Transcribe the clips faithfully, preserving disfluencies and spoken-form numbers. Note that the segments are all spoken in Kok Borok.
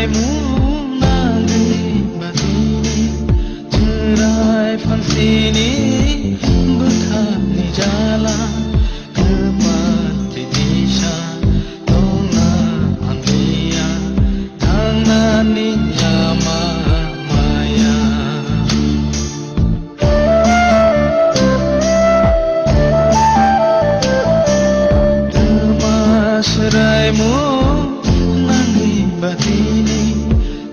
Mung nangwi batini chwrai phansini bwkhakni jala kwpal tisa tongna hamliya thangnani lama maya. Twma swraimo nangwi batini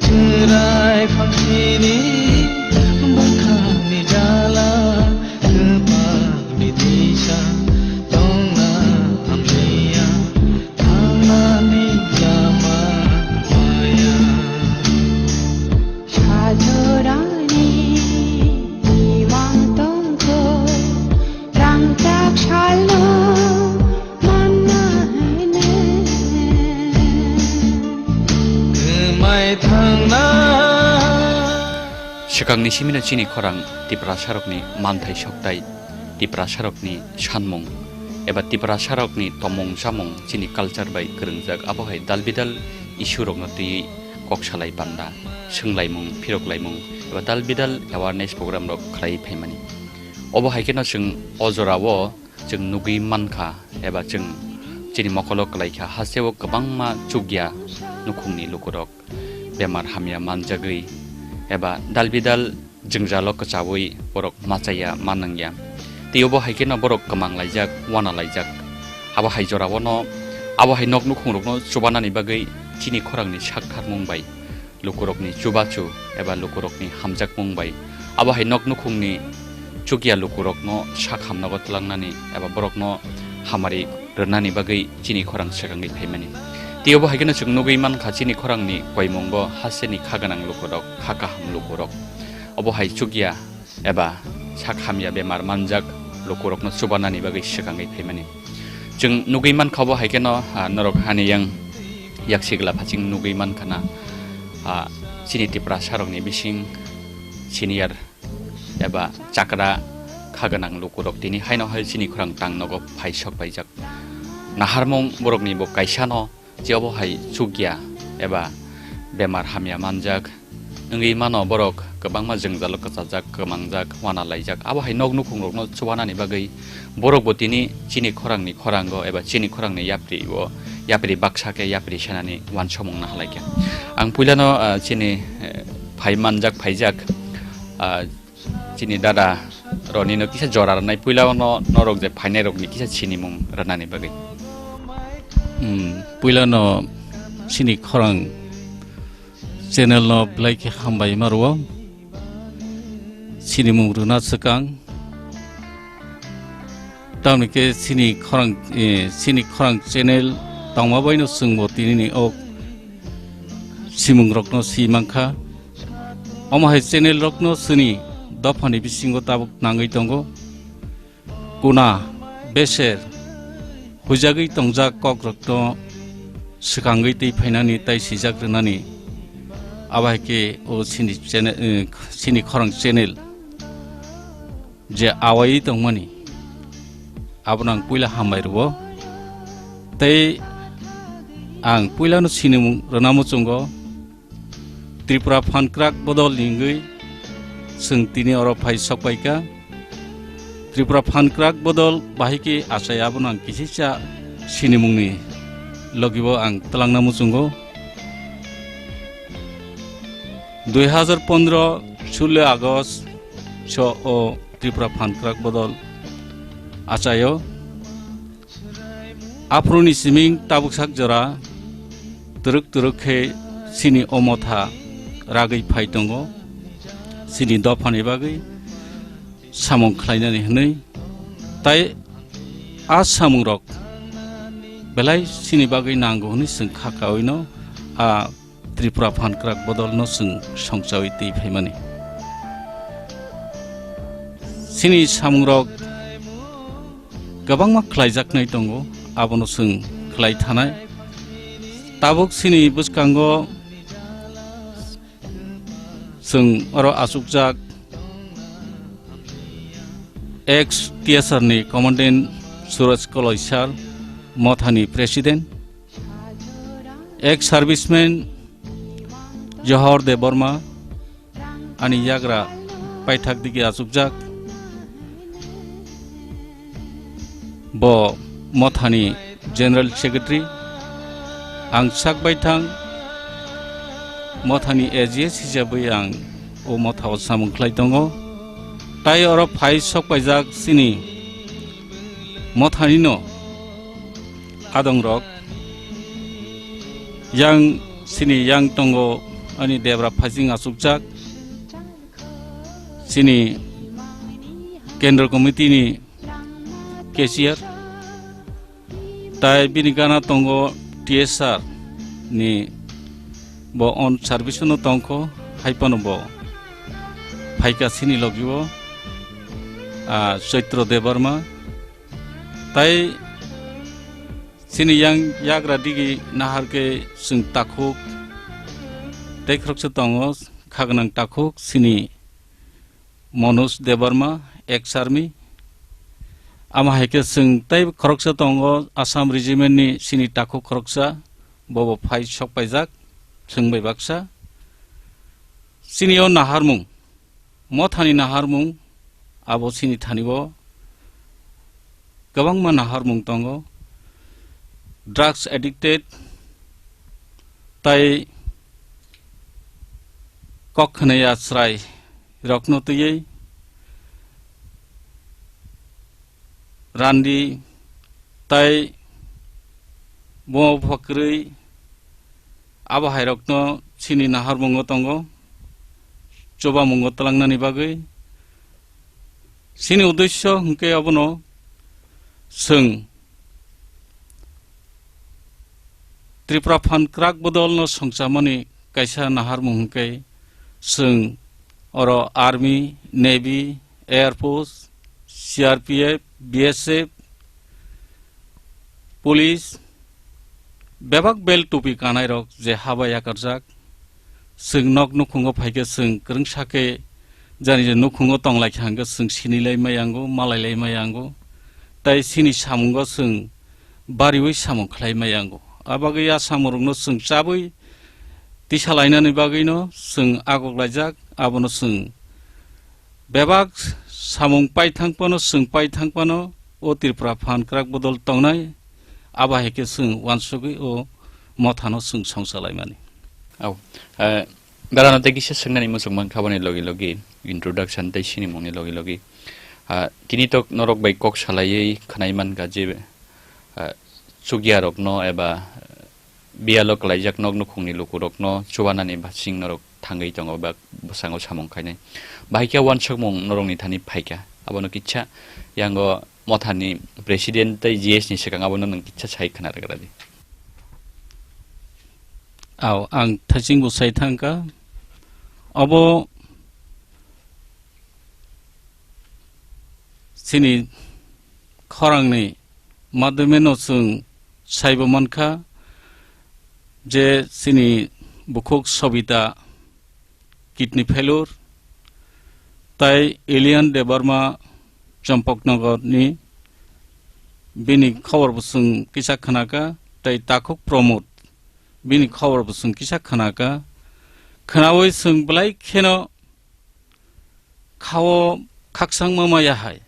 chwrai phansini bwkhakni jala kwpalni tisa tongna hamliya thangnani lama maya. Sajorani imang tongkho, rangchak salno manna hene. Kwmai thangna. Swkangni simino chini khorang Tiprasarokni manthai soktai. Tiprasarokni sanmung eba Tiprasarokni tomung chamung chini culture bai kwrwngjak, abo hai dal bidal issue rokno twiwi kok salai panda, swnglaimung, phiroklaimung eba dal bidal awareness program rok khlaiwi phaimani. Obo hai kheno chwng o jorao chwng nugwi mankha eba chwng chini mokolo kwlaikha, hasteo kwbangma chukya nukhungni lukurok bemar hamya manjagwi eba dal bidal jwngjalo kwchaui borok machaya manwngya. Tei obo hai kheno borok kwmang laijak, wana laijak. Abo hai jorao no, abo hai nok nukhungrokno chubanani bagwi chini khorangni sak tharmung bai, lukurokni chubachu eba lukurokni hamjakmung bai, abo hai nok nukhungni chukya lukurokno sak hamnago twlangnani eba borokno hamari rwnani bagwi chini khorang swkangwi phaimani. Tei obo hai kheno chwng nugwi mankha chini khorangni koimungo hasteni kha gwnang lukurok, kha kaham lukurok. Obo hai chukya eba sak hamya bemar manjak lukurokno chubanani bagwi swkangwi phaimani. Chwng nugwi mankha obo hai kheno, ah, norok hani yang yaksigla phaching nugwi mankhana, ah, chini Tiprasarokni bising senior eba chakra kha gwnang lukurok tini haino hai chini khorang tang nogo phai sok paijak. Naharmung borokni bo kaisano je obo hai chukya eba bemar hamya manjak wngwi mano borok kwbangma jwngjalo kwchajak, kwmangjak, wana laijak. Abo hai nok nukhungrokno chubanani bagwi borok bo tini chini khorangni khorango eba chini khorangni yapri o yapri baksa khe yapri senani wansomung nahalaikha. Ang puilano, ah, chini, eh, phai manjak phaijak, ah, chini dada Ronino kisa jora rwnai, puila no norok je phainai rokni kisa sinimung rwnani bagwi. Hmm, puila no chini khorang channel no belai khe hambai ma rwo. Sinimung rwna swkang. Tamni khe chini khorang, eh, chini khorang channel tongma bai no chwng bo tini ni o simung rok no si mankha. Omo hai channel rokno chini dophani bisingo tabuk nangwi tongo. Kuna beser huijagwi tongjak kok rokno swkangwi twi phainani tai swijak rwnani. Abo hai khe o chini channel, eh, chini khorang channel je awaiwi tongmani, abono ang puila hambai rwo. Tei ang puilano sinimung rwna muchungo, Tripura Phankrak Bodol ni wngwi chwng tini oro phai sok paikha. Tripura Phankrak Bodol bahai khe achai, abono ang kisisa sinimungni logibo ang twlangna muchungo. Dui hazar pondro, sullo August so o Tripura Phankrak Bodol achaio. Aphuruni siming tabuk sak jora twrwk twrwk khe chini o motha ragwi phai tongo, chini dophani bagwi samung khlainani hwnwi. Tai a samungrok belai chini bagwi nango hwnwi chwng kha kaui no a Tripura Phankrak Bodol no chwng songchaui twi phaimani. Chini samungrok kwbangma khlaijaknai tongo, abono chwng khlai thanai. Tabuk chini bwskango chwng oro achukjak ex T S R ni commandant Suraj Koloi sir, mothani president, ex serviceman Johor Debbarma, ani yagra paithak digi achukjak. Bo mothani General Secretary. Ang sak baithang mothani A G S hisabwi ang o mothao samung khlai tongo. Tai oro phai sok paijak chini mothanino adongrok, yang chini yang tongo ani debra phaiching achukjak, chini Kendra Committee ni cashier, tai bini gana tongo T S R ni bo on service no tongkho, hai phano bo phaika chini logi o, ah, Chaitro Debbarma. Tai chini yang yagra digi nahar khe chwng takhuk tei khoroksa tongo, kha gwnang takhuk chini Manoj Debbarma, ex army. Ama hai khe chwng tei khoroksa tongo Assam Regiment ni chini takhuk khoroksa, bobo phai sok paijak, chwng bai baksa. Chini o naharmung, mothani naharmung, abo chini thani o kwbangma naharmung tongo. Drugs addicted tai kok khwnai achrai rokno twiwi randi tai buma bupha kwrwi abo hai rokno chini naharmungo tongo, chubamungo twlangnani bagwi. Chini uddesyo hwnkhe abono chwng Tripura Phan Kwrak Bodolno songchamani kaisa naharmung hwnkhe chwng oro Army, Navy, Air Force, C R P F, B S F, Police, bebak bel tupi kanairok je haba yakarjak, chwng nok nukhungo phaikhe chwng kwrwngsa khe jani je nukhungo tonglaikha hwnkhe chwng sinilai maiyango, malailai maiyango, tai chini samungo chwng bariwi samung khlai maiyango. Abagwi a samungrokno chwng chabwi tisalainani bagwino chwng agoklaijak, abono chwng bebak samung paithang phano, chwng paithang phano o Tripura Phan Kwrak Bodol tongnai, abo hai khe chwng uansugwi o mothano chwng songchalaimani. Au, eh, darano tei kisa swngnani muchung mankha, aboni logi logi introduction tei sinimungni logi logi. Ah, tini tok norok bai kok salaiwi khwnai mankha je, ah, chukyarokno eba, ah, biyalo kwlaijak nok nukhungni lukurokno chubanani basing norok thangwi tongo ba bwskango samung khainai. Bahai khe uansukmung norokni thani phaikha. Abono kisa yango mothani president tei G S ni swkang abono nwng kisa sai khna rwgra di. Au, ang thaiching bo sai thangkha. Abo chini khorangni madhyameno chwng saibo mankha je chini bukhuk Sobita kidney failure, tai Elian Debbarma Champaknagar ni, bini khobor bo chwng kisa khnakha, tai takhuk Pramod, bini khobor bo chwng kisa khnakha. Khnawi chwng belai kheno khao khaksangma maya hai.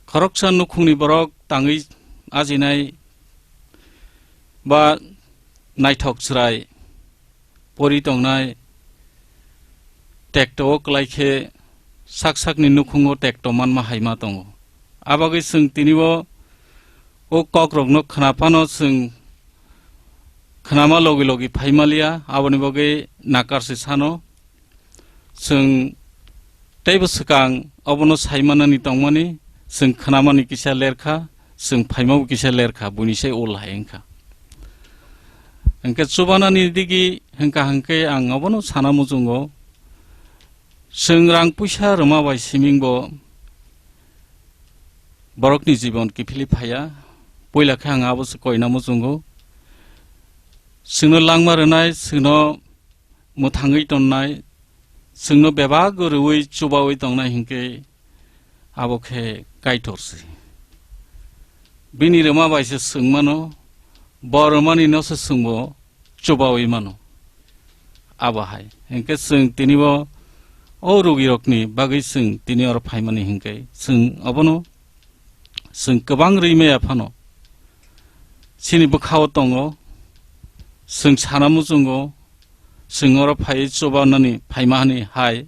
Khoroksa nukhungni borok tangwi ajinai ba naithok chwrai pori tongnai tekto o kwlai khe sak sakni nukhungo tekto manma hai ma tongo. Abagwi chwng tini bo o kokrokno khna phano chwng khnama logi logi phai maliya, aboni bagwi nakar se sano. Chwng teibo swkang obono sai manani tongmani, chwng khnamani kisa lerkha, chwng phaimabo kisa lerkha, buini sai ul hai wngkha. Hwnkhe chubanani digi hwnkha hwnkhe ang obono sana muchungo, chwng rang puisa rwma bai simingbo borokni jibon kiphilwi phaiya, puila khe ang abo se koina muchungo. Chwngno langma rwnai, chwngno mwthangwi tonnai, chwngno bebak rwui chubaui tongnai hinkhe abo khe Kaitor se. Bini rwma bai se chwng mano, bo rwmani no se chwngbo chubaui mano. abo hai. Hinkhe chwng tini bo o rugirokni bagwi chwng tini oro phaimani hinkhe chwng obono chwng kwbang rwi maya phano chini bwkhao tongo, chwng sana muchungo, chwng oro phaiwi chubanani phaima hani hai.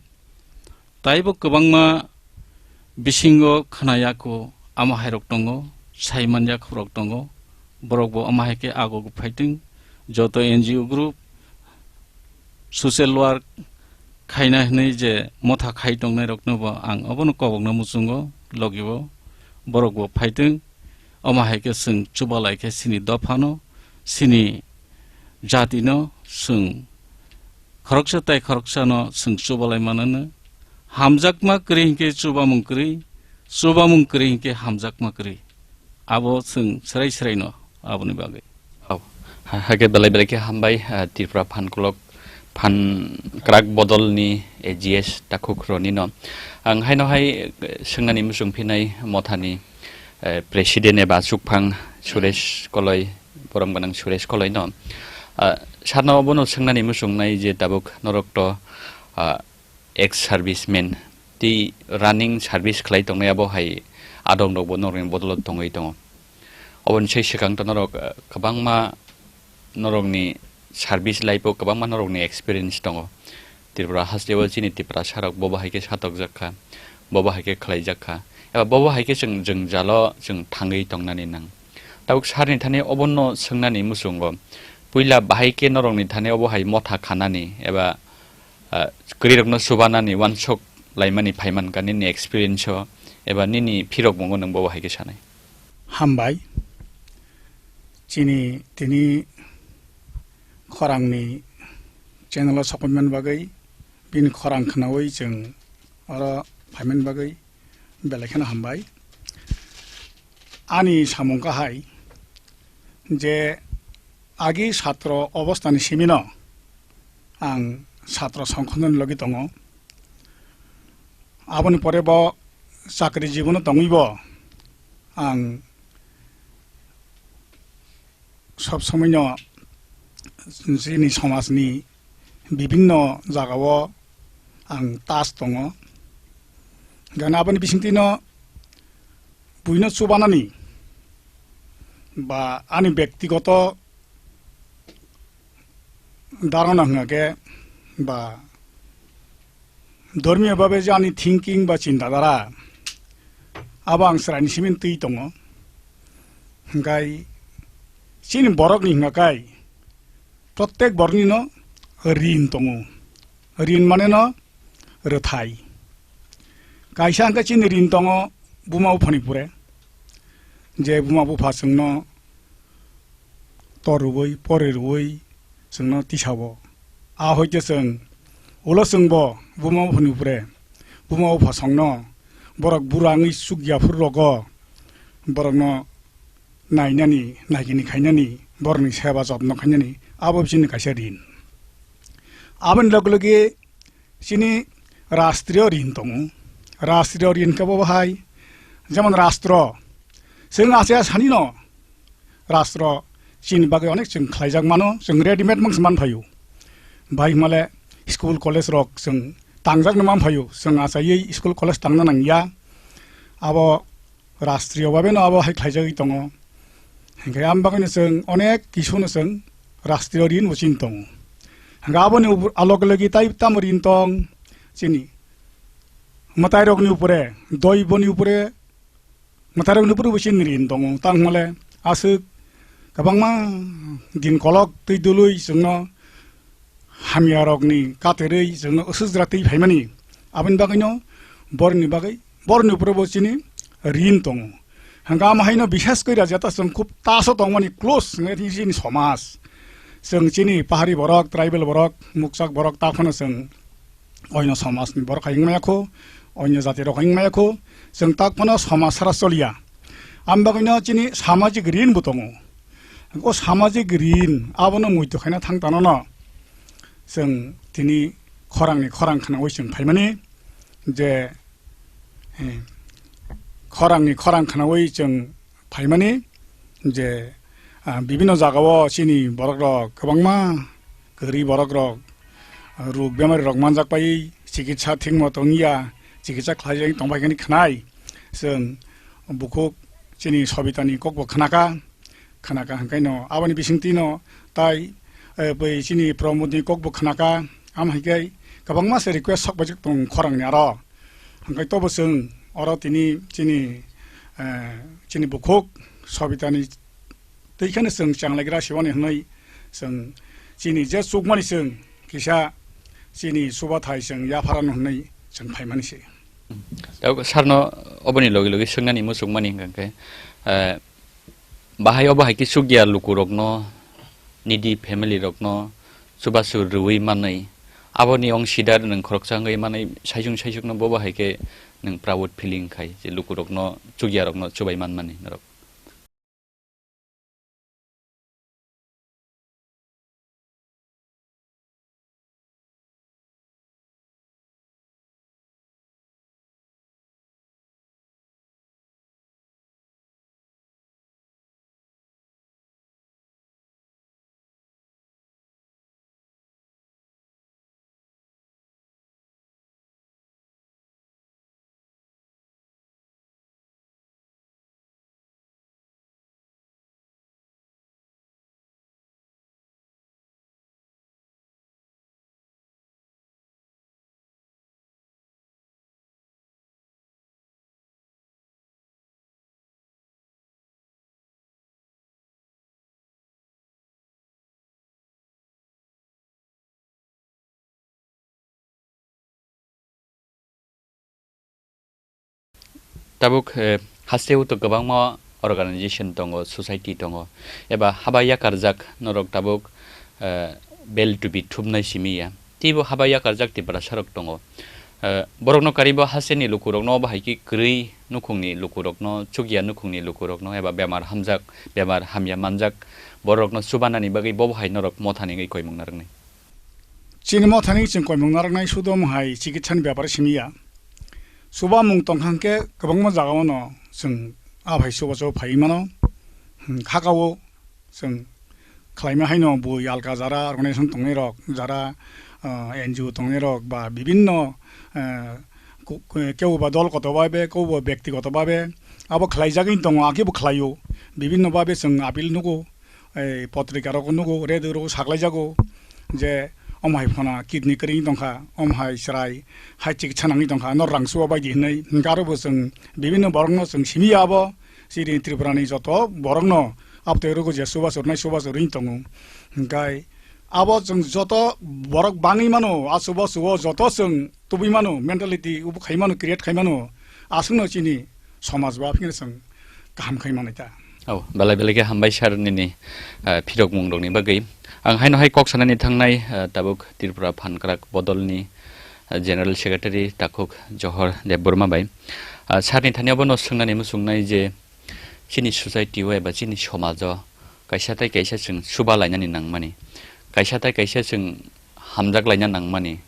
Taibo kwbangma bisingo khwnaya kho, ama hairok tongo, sai manya khorok tongo, borok bo ama hai khe ago phaiting, joto N G O group, social work khaina hwnwi je motha khai tongnairokno bo ang obono kobokna muchungo, logibo borok bo phaiting, ama hai khe chwng chubalai khe chini dophano, chini jatino chwng khoroksa tai khoroksano chwng chubalai manano. Hamjakma kwrwi hinkhe chubamung kwrwi, chubamung kwrwi hinkhe hamjakma kwrwi. Abo chwng swrai swraino aboni bagwi. Oh, ha-, hakhe belai belai khe hambai, ah, Tripura phan kolok, phan kwrak bodolni A G S takhuk ronino. Ang haino hai, eh, swngnani muchung phinai mothani, eh, president eba chukphang Suresh Koloi, borom gwnang Suresh Koloino. Ah, sarno bono swngnani muchungnai je tabuk norok to, ah, ex serviceman tei running service khlai tongnai abo hai adong rokbo norokni bodolo tongwi tongo. Oboni sai swkang to norok, ah, kwbangma norokni service life o kwbangma norokni experience tongo. Tripura hasteo chini Tiprasa rok bobo hai khe satokjak kha, bobo hai khe khlaijak kha, eba bobo hai khe chwng jwngjalo chwng thangwi tongnani nang. Tabuk sarni thani obono swngnani muchungo, puila bahai khe norokni thani obo hai motha khanani eba, ah, kwrwirokno chubanani uansuk laimani phaimankha nini experience o eba nini phirokmungo nwng bobo hai khe sanai? Hambai. Chini tini khorangni channel o sokphaimani bagwi, bini khorang khwnawi chwng oro phaimani bagwi belai kheno hambai. Ani samung kahai je agi satro obostani simino ang satro songkhontoni logi tongo. Aboni pore bo chakri jibono tongwi bo ang sob somoino chini somajni bibinno jagao ang tas tongo. Gana aboni bisingtwino buino chubanani ba ani bektigoto dharana hwnga khe ba dhormiyo babe je ani thinking ba chinta dhara abo ang chwraini simi twi tongo. Hwnkhe chini borokni hwnga khe prottek boroknino rin tongo. Rin maneno rwthai. Kaisa hwnkhe chini rin tongo buma buphani pore. Je buma bupha chwngno tor rwui, pore rwui chwngno tisao. A hoite chwng ulo chwngbo buma buphani upre buma bupha songno borok bura wngwi chukya phuru rogo borokno nainani, naigini khainani, borokni seba jotno khainani abo bisingni kaisa rin. Aboni loge loge chini rastriyo rin tongo. Rastriyo rin khe bo hai, jemon rastro. Chwng achaia sanino rastro chini bagwi onek chwng khlaijak mano, chwng readymade mangsa man phaio. Bai hwnmale school college rok chwng tangjakno man phaio. Chwng achaiwi school college tangna nangya. Abo rastriyo babeno abo hai khlaijagwi tongo. Hinkhe am bagwino chwng onek kisuno chwng rastriyo rin bo chini tongo. Hinkhe aboni upor, a loge loge tai tamo rin tong chini mwtairokni upore, doiboni upore, mwtairokni upore bo chini rin tongo. Tangmale aswk kwbangma din kolok twi dului chwngno hamyarokni katerwi chwngno usuk jora twi phaimani. Aboni bagwino borokni bagwi, borokni upore bo chini rin tongo. Hwnkhe amo haino bishes kori jeta chwng khub taso tongmani close wngkhe chini somaj. Chwng chini pahari borok, tribal borok, mukchak borok, ta phano chwng oino somajni borok hai wngmaya kho, oino jati rok hai wngmaya kho, chwng ta phano somaj sara choliya. Am bagwino chini samajik rin bo tongo. O samajik rin abono muitu khaina thang tanono chwng tini khorangni khorang khwnaui chwng phaimani je, eh, khorangni khorang khwnaui chwng phaimani je, ah, bibinno jagao chini borok rok kwbangma kwrwi borok rok rok bemari rok manjak pai chikitsa thik moto wngya, chikitsa khlai tong bai khe khnai. Chwng bukhuk chini Sobitani kokbo khnaka, khnaka hwnkhe no aboni bisingtwi no tai, eh, bai chini Pramodni kokbo khnaka, am hai khe kwbangma se request sok bai tong khorang ni aro. Hwnkhe tobo chwng oro tini chini, eh, chini bukhuk Sobitani tei kheno chwng changlaigra siboni hwnwi chwng chini je chukmani chwng kisa chini chubathai chwng yapharano hwnwi chwng phaimani se. Tei sarno oboni logi logi swngnani muchungmani hwnkhe, eh, bahai obo hai khe chukya lukurokno, needy family rokno chubachu rwui manwi, aboni ongsidar nwng khoroksa wngwi manwi saisung saisukno bobo hai khe nwng proud feeling khai je lukurokno chukyarokno chubai manmani norok. Tabuk, eh, hasteo to kwbangma organization tongo, society tongo, eba haba yakarjak norok tabuk, eh, bel tubi thumnai simi ya. Teibo haba yakarjak Tiprasa rok tongo. Eh, borokno karibo hasteni lukurokno obo hai khe kwrwi nukhungni lukurokno, chukya nukhungni lukurokno eba bemar hamjak, bemar hamya manjak borokno chubanani bagwi bobo hai norok mothani wngwi koimung narwknai. Chini mothani chwng koimung narwknai sudo omo hai chikitsani bepar simi ya. Chubamung tongkha hwnkhe kwbangma jagao no chwng a phai chubachu phaiwi mano. Hmm, hakao chwng khlaima haino bui alka jara organization tongnai rok, jara, ah, N G O tongnai rok ba bibinno, eh, ku-, ku-, kebo ba dol koto babe, kebo ba byaktigoto babe abo khlaijagwi tongo, akhe bo khlaio. Bibinno babe chwng appeal nugo, ei potrika rok nugo, radio rok saklaijago je omo hai phano kidney kwrwi tongkha, omo hai chwrai hai chikitsa nangwi tongkha, nor rang chuba baidi hinwi. Hwnkhe aro bo chwng bibinno borokno chwng simi ya abo. Chini Tripura ni joto borok no abtwi rwgo je chubachu rwnai chubachu rwui tongo. Hwnkhe abo chwng joto borok bangwi mano, a chubachu o joto chwng tubui mano, mentality ubo khai mano, create khai mano, aswk no chini somaj bo aphikhe chwng kaham khai manai ta. Oh, belai belai khe hambai sir nini, ah, phirokmung rokni bagwi. Ang haino hai kok sanani thangnai, ah, tabuk Tripura Phan Kwrak Bodolni, ah, General Secretary takhuk Johor Debbarma bai. Ah, sir ni thani abono swngnani muchungnai je, chini society o eba chini somajo kaisa tai kaisa chwng chuba lainani nangmani, kaisa tai kaisa chwng hamjak laina nangmani,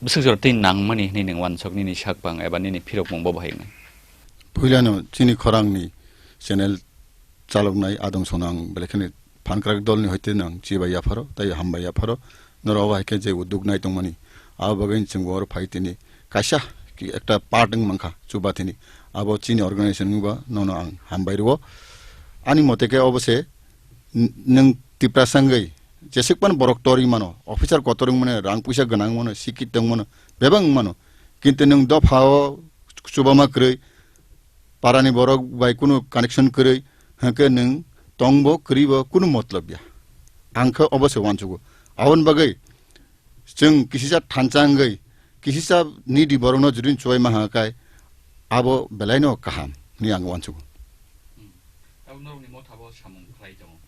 bwswk jora tei nangmani hwnwi nwng uansuk nini sakbang eba nini phirokmung bo bahai wngnai? Puilano chini khorangni channel chaloknai adong sono ang belai kheno Phan Kwrak Dolni hoite no ang chibai yapharo tei hambai yapharo. Norok obo hai khe je udduk nai tongmani, abo bagwi chwng bo oro phai tini kaisa ki ekta part wng mankha chuba tini. Abo chini organization wngba nono ang hambai rwo. Ani mote khe obo se n-, nwng Tiprasa wngwi jeswk phano borok torwi mano, officer kotor wng mano, rang puisa gwnang wng mano, sikit wng mano, bebak wng mano. Kintu nwng dopha o chubama kwrwi, parani borok bai kunu connection kwrwi, hwnkhe nwng tongbo kwrwibo kunu motlob ya. Ang khe obo se uansugo. Aboni bagwi chwng kisisa thansa wngwi, kisisa needy borokno judin chubai maha khe, abo belaino kaham hwnwi ang uansugo. Hmm. Tabuk norokni mothabo samung khlai tongo.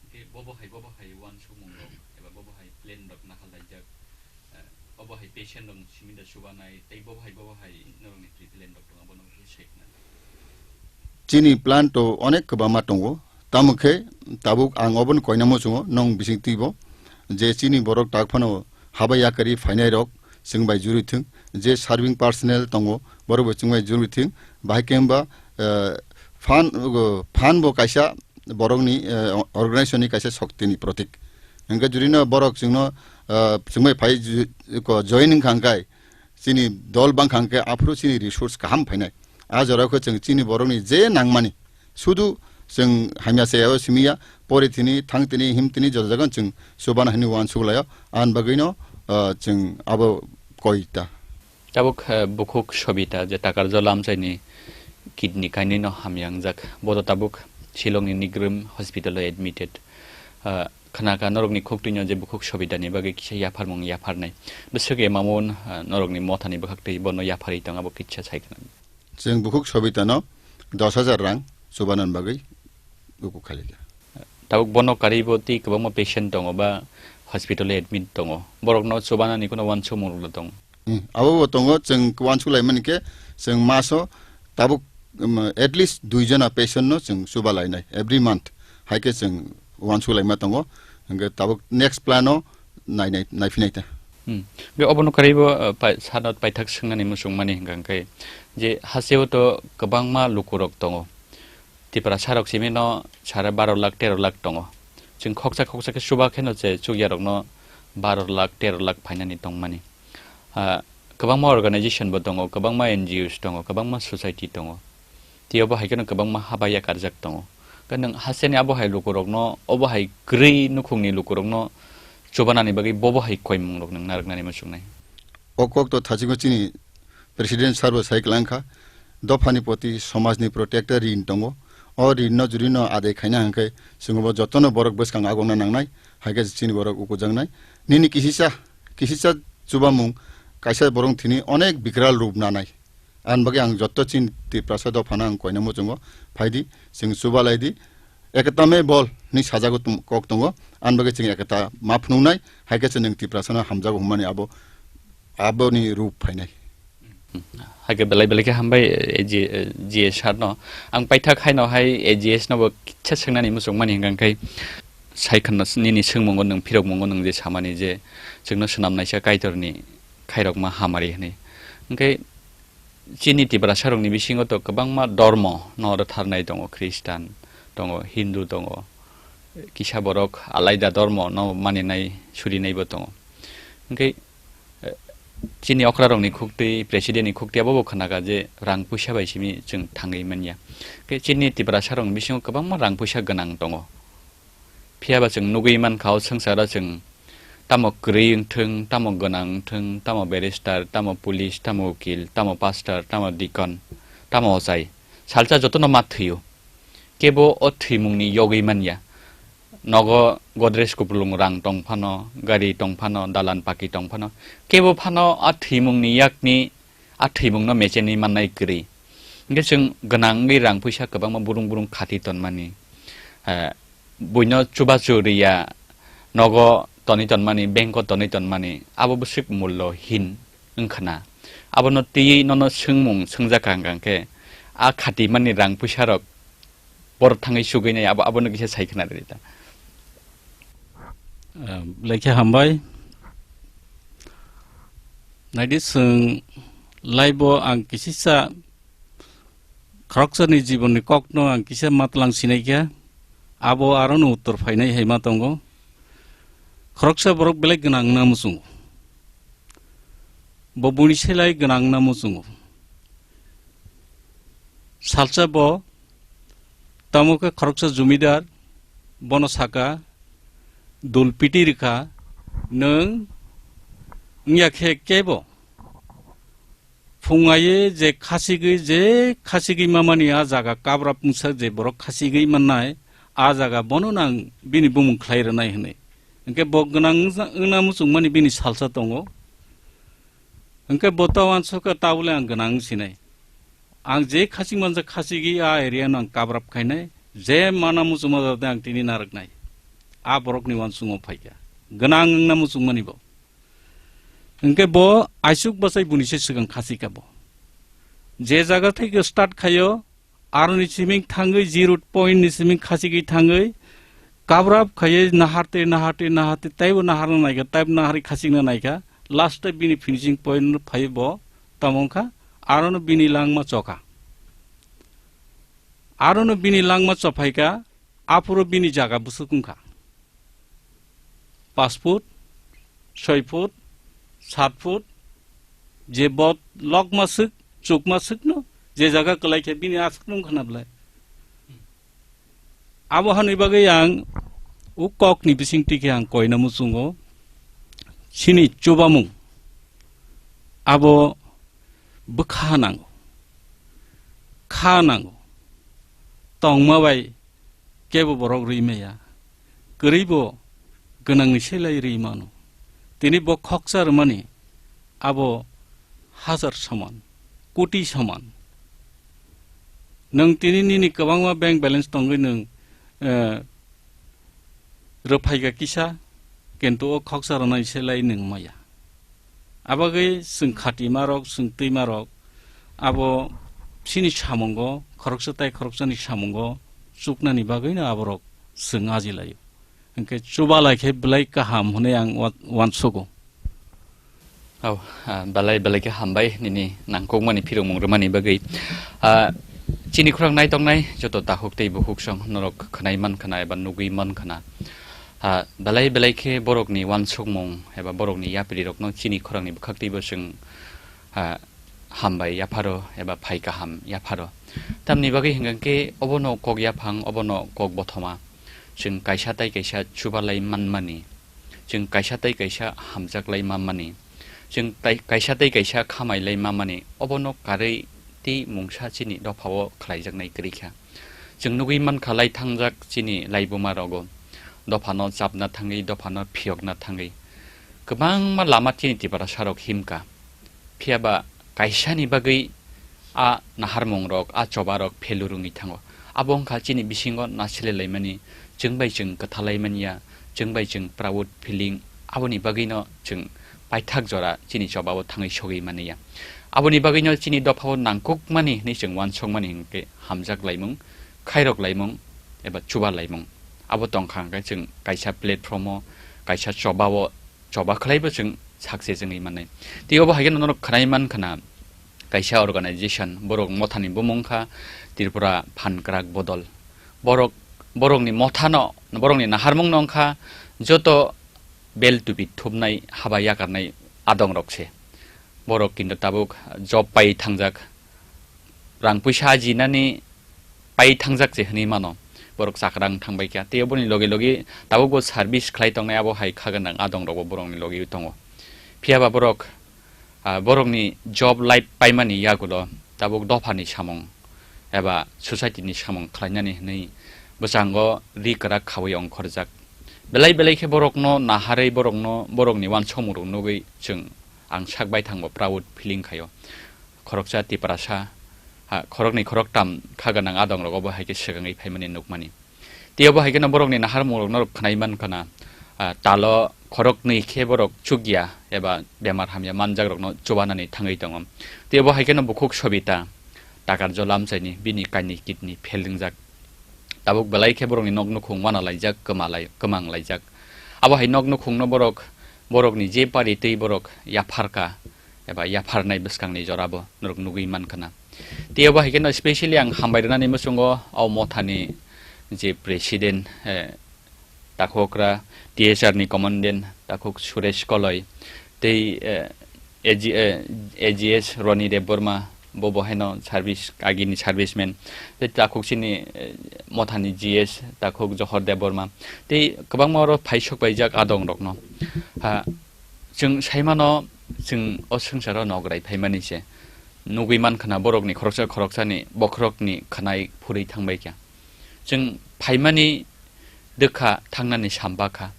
Hwnkhe bobo hai, bobo hai uansukmung rok eba bobo hai plan rok nahal laijak. Eh, obo hai patient rok simi da chubanai, tei bobo hai, bobo hai norokni treatment rok tongo, abono khe sai khna. Chini plan to onek kwbangma tongo. Tamo khe tabuk ang obono koina muchungo, nong bising twibo je chini borok tak phano habai yakarwi phainai rok chwng bai jurwi thwng, je serving personnel tongo borok bo chwng bai jurwi thwng, bahai khe hwnba, eh, phan, uh, phan bo kaisa borokni, eh, organization ni kaisa shokti ni protik. Hwnkhe jurino borok chwngno ah, chwngbai phai ju-, ko join wngkha hwnkhe, chini dol bangkha hwnkhe, aphuru chini resource kaham phainai. A jorao khe chwng chini borokni je nangmani, sudu chwng hamya chayao simiya, pori thini, thang tini, him tini, joto jaga chwng chubana hinwi uansuk laio, ani bagwino, ah, chwng abo koi ta. Tabuk, eh, bukhuk Sobita je Takarjala amchaini kidney kainwino hamya wngjak. Bodo tabuk Shillongni Nigrum hospital-o admitted. Eh, khnakha norokni khuktwino je bukhuk Sobitani bagwi kisa yapharmung yapharnai. Bwswk emamon, eh, norokni mothani bwkhaktwi bono yapharwi tong abo kisa sai khna. Chwng bukhuk Sobitano dos hajar rang chubanani bagwi bukhuk khalikha. Tabuk bono karwibo tei kwbangma patient tongo ba hospital-o admit tongo. Borokno chubanani kheno uansukmung rwla tongo. Hmm, abo bo tongo, chwng uansuk laimani khe chwng maso tabuk, um, at least dui jona patient no chwng chuba lainai every month. Hai khe chwng uansuk laima tongo. Hwnkhe tabuk next plan o nainai, naiphinai ta. Hmm. Hwnkhe obono karwibo, uh, pai-, sano paithak swngnani muchungmani hwnkha hwnkhe je hasteo to kwbangma lukurok tongo. Tiprasa rok simi no sare baro lakh, tero lakh tongo. Chwng khoksa khoksa khe chuba khe no che chukya rok no baro lakh, tero lakh phainani tongmani. Ah, kwbangma organization bo tongo, kwbangma N G Os tongo, kwbangma society tongo. Tei obo hai kheno kwbangma haba yakarjak tongo. Khe nwng hasteni abo hai lukurok no, obo hai kwrwi nukhungni lukurok no chubanani bagwi bobo hai koimung rok nwng narwknani muchungnai. O kok to thachigo chini President sir bo sai kwlangkha, dophani poti somajni protector rin tongo. O rinno jurino adai khaina hwnkhe chwngbo jotono borok bwskango agokna nangnai, hai khe chini borok ukujaknai. Nini kisisa, kisisa chubamung kaisa borok thini onek bikral rup nanai. Ani bagwi ang joto chini Tiprasa dophano ang koina muchungo, phaidi, chwng chuba laidi, ekta me bol hinwi sajago tum-, kok tongo, ani bagwi chwng ekta ma phunuknai, hai khe chwng nwng Tiprasano hamjago hwnmani abo aboni rup phainai. Hai khe belai belai khe hambai, eh, G-, eh, G S R no. Ang paithak haino hai A G S no bo kisa swngnani muchungmani hwnkha khe sai khwna nini swngmungo nwng phirokmungo nwng je samani je chwngno swnamnaisa Kaitorni khairokma hamari hwnwi. Hwnkhe chini Tiprasa rokni bisingo to kwbangma dormo no rwtharnai tongo, Khristan tongo, Hindu tongo, kisa borok alaida dormo no maninai, surinaibo tongo. Hwnkhe, eh, chini okra rokni khuktwi, president ni khuktwi abo bo khwnakha je rang puisa bai simi chwng thangwi manya. Hwnkhe chini Tiprasa rokni bisingo kwbangma rang puisa gwnang tongo. Phiya ba chwng nugwi mankha o swngcharo chwng tamo kwrwi wngthwng, tamo gwnang wngthwng, tamo barrister, tamo police, tamo ukil, tamo pastor, tamo deacon, tamo ochai. Salsa jotono ma thwio. Kebo o thwimungni yogwi manya. Nogo Godrej kupulung rang tong phano, gari tong phano, dalan paki tong phano, kebo phano a thwimungni yakni a thwimungno mechenwi mannai kwrwi. Hwnkhe chwng gwnang wngwi rang puisa kwbangma burung burung khati tonmani. Eh, buino chubachu riya, nogo tonwi tonmani, bank-o tonwi tonmani, abo bwswk mullo hin wngkhna. Abono twiwi nono swngmung swngjakha hwnkha khe, a khatimani rang puisarok borok thangwi sugwi nai, abo, abono kisa sai khna rwdi ta. Ah, lekha hambai. Naidi, chwng laibo ang kisisa khoroksani jibonni kokno ang kisa matlang sinai kha, abo arono uttor phainai hai ma tongo. Khoroksa borok belai gwnang wngna muchungo. Bo buini selai gwnang wngna muchungo. Salsa bo tamo khe khoroksa jumidar, bono saka, dul piti rwkha, "Nwng wngya khe kebo phungaye je khasigwi, je khasigwi mamani a jaga kabrap wngsa je borok khasigwi mannai, a jaga bono nang bini bumung khlai rwnai," hwnwi. Hwnkhe bo gwnang wngsa-, wngna muchungmani bini salsa tongo. Hwnkhe bo ta uansukha, "Tabole ang gwnang wng sinai. Ang je khachik manjak khachigwi a area no ang kabrap khainai, je mana muchungma jate ang tini narwknai." A borokni uansungo phaikha. Gwnang wngna muchungmani bo. Hwnkhe bo aisuk bachai buni se swkang khachikha bo. Je jaga thai start khaio, aroni siming thangwi zero point ni siming khachigwi thangwi, kabrap khaiwi naharte, naharte, naharte, taibo naharna naikha, taibo naharwi khachikna naikha, last o bini finishing point no phaiwi bo tamo wngkha, arono bini langma chokha. Arono bini langma chophaikha, aphuru bini jaga bwswk wngkha. Paanch foot, soi foot, sat foot, je bot lokma swk, chukma swkno, je jaga kwlai khe bini aswk nung khna belai. Abo hani bagwi ang o kokni bisingtwi khe ang koina muchungo, chini chubamung abo bwkha nango, kha nango, tongma bai kebo borok rwi maya, kwrwibo gwnangni selai rwi mano. Tini bo khoksa rwmani abo hajar soman, koti soman. Nwng tini nini kwbangma bank balance tongwi nwng, eh, rwphaikha kisa, kintu o khoksa rwnai selai nwng maya. Abagwi chwng khatimarok, chwng twimarok, abo chini samungo, khoroksa tai khoroksani samungo chuknani bagwino aborok chwng ajilaio. Hinkhe chubalai khe belai kaham hwnwi ang wa-, uansugo. Oh, ah, belai belai khe hambai nini nangkukmani phirokmung rwmani bagwi. Ah, chini khorang naitoknai joto takhuk tei bukhuk song norok khwnai mankhwna eba nugwi mankhwna. Ah, belai belai khe borokni uansukmung eba borokni yaprirokno chini khorangni bwkhaktwibo chwng, ah, hambai yapharo eba phai kaham yapharo. Tamni bagwi hwnkhe obono kok yaphang, obono kok bothoma. Chwng kaisa tai kaisa chubalai manmani, chwng kaisa tai kaisa hamjaklai manmani, chwng tai, kaisa tai kaisa khamailai manmani, obono karwi tei mungsa chini dophao khlaijaknai kwrwi kha. Chwng nugwi mankha lai thangjak chini laibuma rogo, dophano chapna thangwi, dophano phiyokna thangwi kwbangma lama chini Tiprasa rok himkha. Phiya ba kaisani bagwi a naharmung rok, a choba rok phelu rwngwi thango. Abo wngkha chini bisingo nasilelaimani, chwng bai chwng kwthalaimani ya, chwng bai chwng proud feeling, aboni bagwino chwng paithak jora chini choba o thangwi sogwi mani ya. Aboni bagwino chini dophao nangkukmani hwnwi chwng uansukmani hinkhe hamjak laimung, khairok laimung eba chuba laimung. Abo tongkha hwnkhe chwng kaisa platform o, kaisa choba o choba khlaibo chwng success wngwi mannai. Tei obo hai kheno norok khwnai mankha na, kaisa organization, borok mothani bumung kha Tripura Phan Kwrak Bodol. Borok, borokni mothano, borokni naharmungno wngkha joto bel tupi thupnai, haba yakarnai adongrok se. Borok kintu tabuk job pai thangjak, rang puisa ajinani pai thangjak se hwnwi mano. Borok chakrang thangbai kha. Tei oboni logi logi tabukbo service khlai tongnai abo hai kha gwnang adongrokbo borokni logi tongo. Phiya ba borok, ah, borokni job life paimani yagulo tabuk dophani samung eba society ni samung khlainani hwnwi bwskango ri kwrak khaui ongkhorjak. Belai belai khe borokno naharwi borokno, borokni uansukmungrok nugwi chwng ang sak baithangbo proud feeling khaio. Khoroksa Tiprasa, ha, khoroknwi khoroktam kha gwnang adongrogo bo hai khe swkangwi phaimani nukmani. Tei obo hai kheno borokni naharmungrokno khwnai mankha na, ah, talo khoroknwi khe borok chukya eba bemar hamya manjakrokno chubanani thangwi tongo. Tei obo hai kheno bukhuk Sobita, Takarjo Lamchaini bini kainwi kidney fail wngjak. Tabuk belai khe borokni nok nukhung wana laijak, kwma lai-, kwmang laijak. Abo hai nok nukhungno borok, borokni je pari tei borok yapharkha, eba yapharnai bwskangni jorabo norok nugwi mankha na. Tei obo hai kheno specially ang hambai rwnani muchungo o mothani je president, eh, takhukra T S R ni commandant takhuk Suresh Koloi tei, eh, A G, eh, A G S Roni Debbarma, bo bo haino service, agini serviceman, tei takhuk chini, eh, mothani G S takhuk Johor Debbarma, tei kwbangma oro phaisok paijak adongrokno. Ha, chwng saimano, chwng o swngcharo nograi phaimani se nugwi mankha na borokni khoroksa khoroksani bokhorokni khwnai phurwi thangbai kha. Chwng phaimani dwkha thangnani samba kha.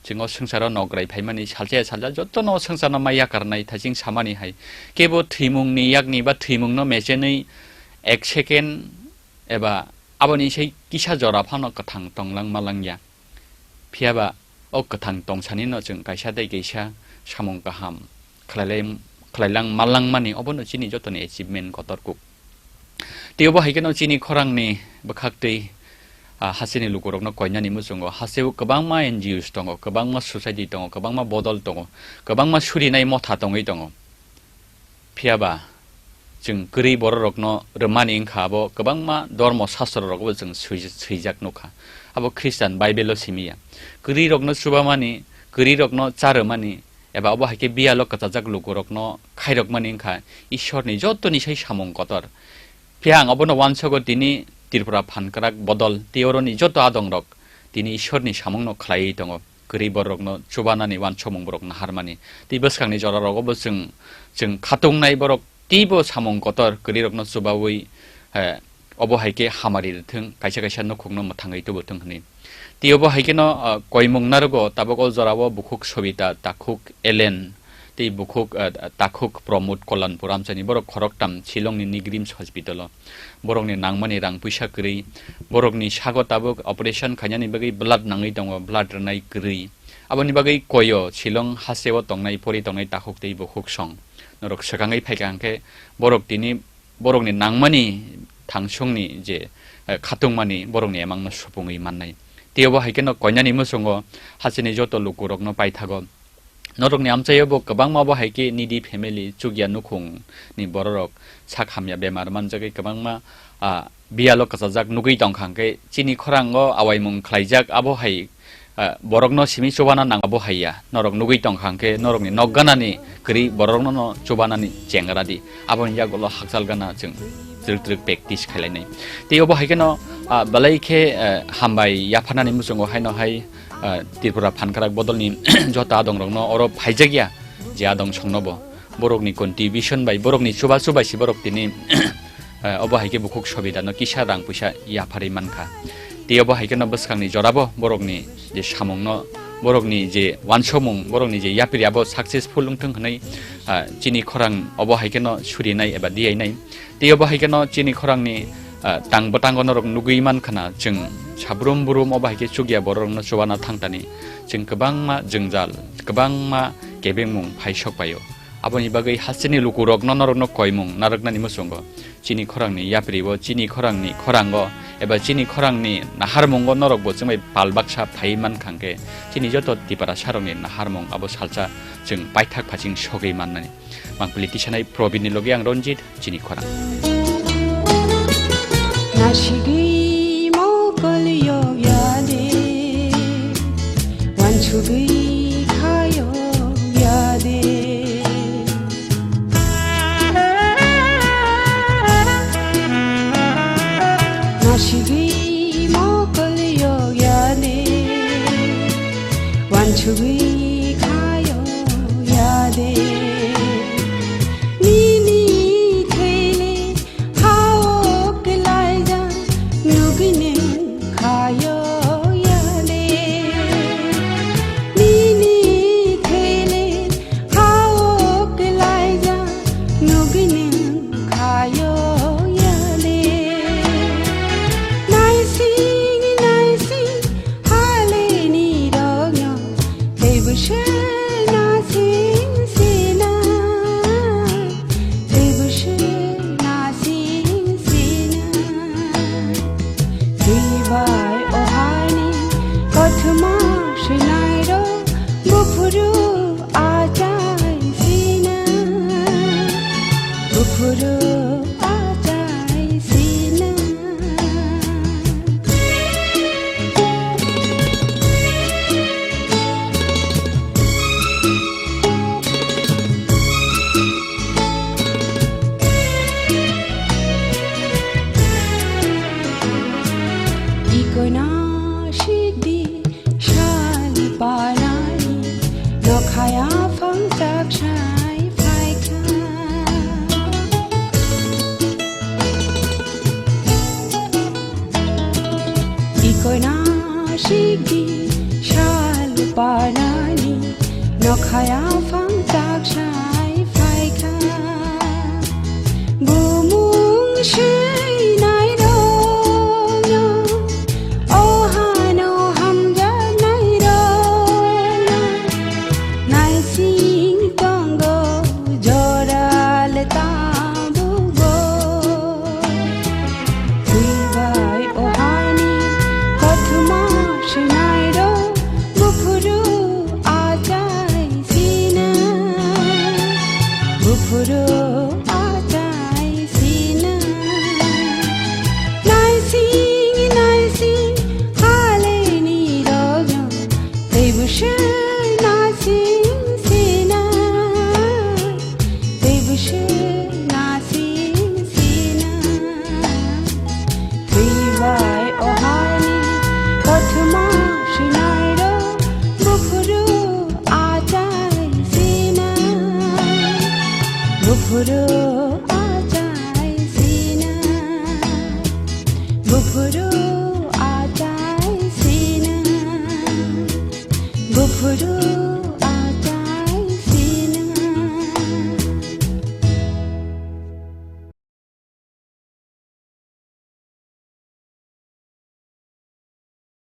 Chwng o swngcharo nograi phaimani salsa ya salsa jotono o swngcharno mai yakarnai thaching samani hai. Kebo thwimungni yakni ba thwimungno mechenwi ek second eba aboni sai kisa jora phano kwthang tonglang malangya. Phiya ba o kwthang tongsanino chwng kaisa tei kaisa samung kaham khlailai-, khlailang malangmani obono chini jotoni achievement kotor kuk. Tei obo hai kheno chini khorangni bwkhaktwi, ah, hasteni lukurokno koinani muchungo. Hasteo kwbangma N G Os tongo, kwbangma society tongo, kwbangma bodol tongo, kwbangma surinai motha tongwi tongo. Phiya ba chwng kwrwi bororokno rwmani wngkha, abo kwbangma dormo sastrorokbo chwng swi-, swijak nukha. Abo Christian Bible-o simi ya. Kwrwirokno chubamani, kwrwirokno charwmani, eba obo hai khe biyalo kwchajak lukurokno khairokmani wngkha Ishorni jotoni sai samung kotor. Phiya ang obono uansogo tini Tripura phankrak bodol tei oroni joto adongrok tini Ishorni samungno khlaiwi tongo. Kwrwi bororokno chubanani uansukmung borok naharmani. Tei bwskangni jorarok obo chwng, chwng khatungnai borok teibo samung kotor kwrwirokno chubaui, eh, obo hai khe hamari rwthwng, kaisa kaisa nukhungno mwthangwi tubuthwng hwnwi. Tei obo hai kheno, ah, koimung narogo tabuk o jorao bukhuk Sobita, takhuk Elen, tei bukhuk, ah, takhuk Pramod Kalyanpur amchaini borok khoroktam Shillongni Nigrims hospital-o. Borokni nangmani rang puisa kwrwi, borokni sago tabuk operation khainani bagwi blood nangwi tongo, blood rwnai kwrwi. Aboni bagwi koyo Shillong hasteo tongnai, pori tongnai takhuk tei bukhuk song. Norok swkangwi phaikha hwnkhe borok tini borokni nangmani thangsongni je, eh, khatungmani borokni emangno supungwi mannai. Tei obo hai kheno koinani muchungo hasteni joto lukurokno paithago. Norokni amchaio bo kwbangma bo hai khe needy family, chukya nukhungni bororok sak hamya bemar manjagwi kwbangma, ah, biyalo kwchajak nugwi tongkha hwnkhe chini khorango awaimung khlaijak abo hai, ah, borokno simi chubana nang abo hai ya. Norok nugwi tongkha hwnkhe norokni nok ganani kwrwi borokno no chubanani chengra di. Aboni yagulo hakchal gana chwng twrwk twrwk practice khailainai. Tei obo hai kheno, ah, belai khe, eh, hambai yapharnani muchungo haino hai, ah, Tripura phankrak bodolni joto adongrokno oro phaijakya je adong songnobo borokni contribution bai, borokni chubachu bai se borok tini, eh, obo hai khe bukhuk Sobitano kisa rang puisa yapharwi mankha. Tei obo hai kheno bwskangni jorabo borokni je samungno, borokni je uansukmung, borokni je yapri abo successful wngthwng hwnwi, ah, chini khorang obo hai kheno surinai eba diyainai. Tei obo hai kheno chini khorangni, ah, tang bwtango norok nugwi mankha na, chwng sabrum brum obo hai khe chukya bororokno chubana thangtani chwng kwbangma jwngjal, kwbangma kebengmung phai sok paio. Aboni bagwi hasteni lukurokno norokno koimung narwknani muchungo chini khorangni yapribo, chini khorangni khorango eba chini khorangni naharmungo norokbo chwngbai pal baksa phaiwi mankha hwnkhe chini joto Tiprasarokni naharmung abo salsa chwng paithak phaching sogwi mannani. Mangpili tisanai Probinni logi ang Ranjit, chini khorang. Nasigwi mokol yokya de, wansugwi khayokya de. Nasigwi mokol yokya de, wansugwi khayokya de. Nini thele hao kwlaijak nugwi neng khayokya de. Nini thele hao kwlaijak nugwi neng khayokya de. Naising naising haleni rokno teibo se nasing sina, teibo se nasing sina. Twibai o hani kothoma swinairok buphuru achai sina, buphuru achai sina. Ikoina sikdi sal panai, nokhaya phangchak sai phaikha. Ikoina sikdi sal panani, nokhaya phangchak sai phaikha. Bumung swinai rokno, o hano hamjaknai rokno, naising tongo joral tabukbo. Twibai o hani kothoma swinairok buphuru achai sina, buphuru achai sina. Naising naising haleni rokno teibo se Buphuru achai sina, buphuru achai sina, buphuru